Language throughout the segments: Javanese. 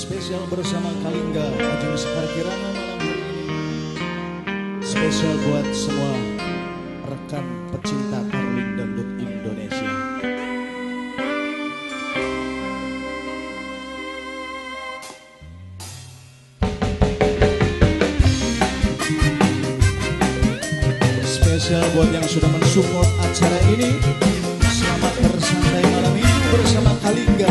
Spesial bersama Kalingga Ajeng Sekar Kirana malam hari ini. Spesial buat semua rekan pecinta Karling Dangdut Indonesia. Spesial buat yang sudah mensupport acara ini. Selamat bersantai malam ini bersama Kalingga.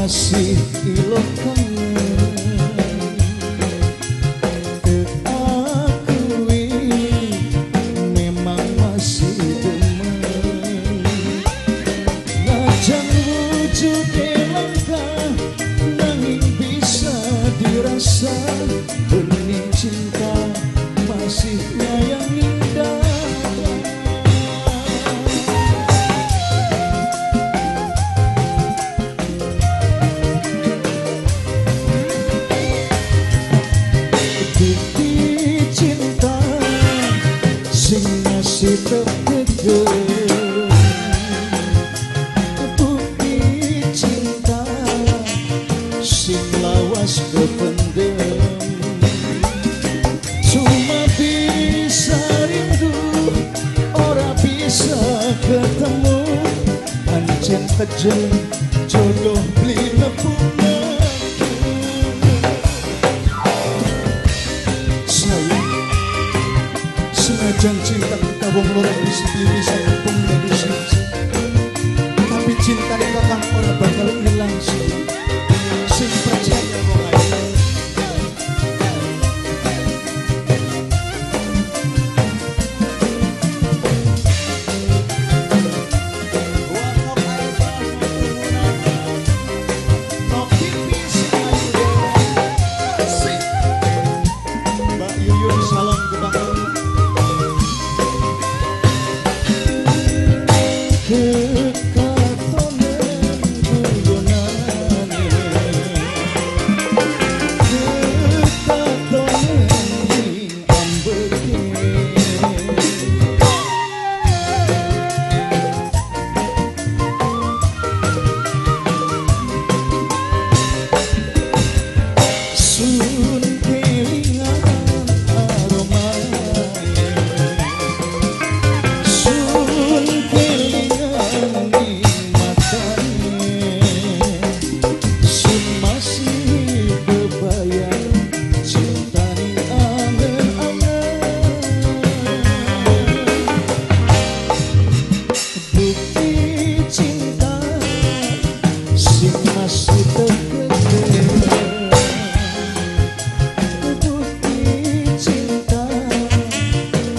Masih ilok kangen, akui memang masih demen. Najan wujude langka, nanging bisa dirasa. Bening cinta masih nyayangi dada. Bukti cinta sing masih terjaga, bukti cinta sing lawas kependem. Cuma bisa rindu, ora bisa ketemu. Pancen kejem jodoh beli nepung. Senajan cinta kita wong loro wis bisa kepung dadi siji, tapi cinta kakang ora bakal ilang sih. Sing percaya wong ae. Mbak Yuyun salam kepada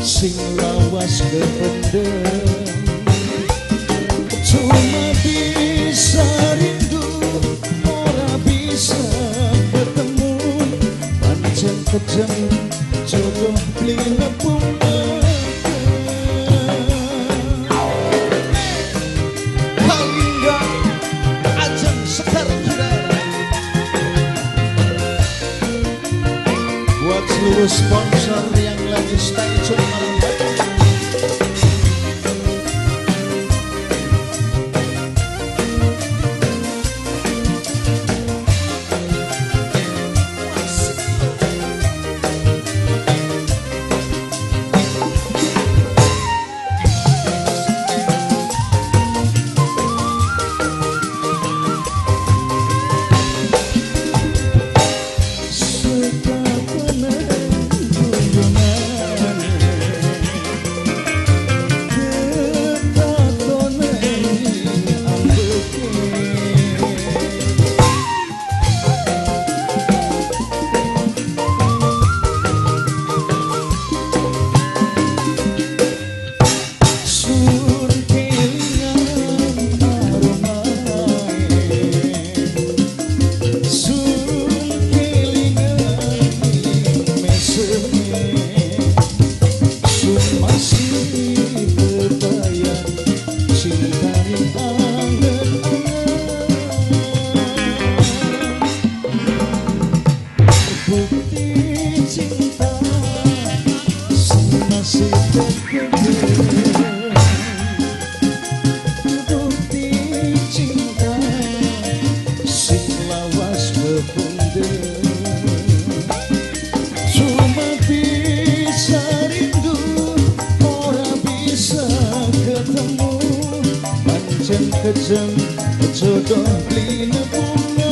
sing lawas kependem. Cuma bisa rindu, ora bisa ketemu. Pancen kejem jodoh beli nepung. Kalingga Ajeng Sekar Kirana. Buat seluruh sponsor yang lagi stay tune malam hari. Sekatone mandek. Cuma bisa rindu, ora bisa ketemu. Pancen kejem jodoh beli nemu.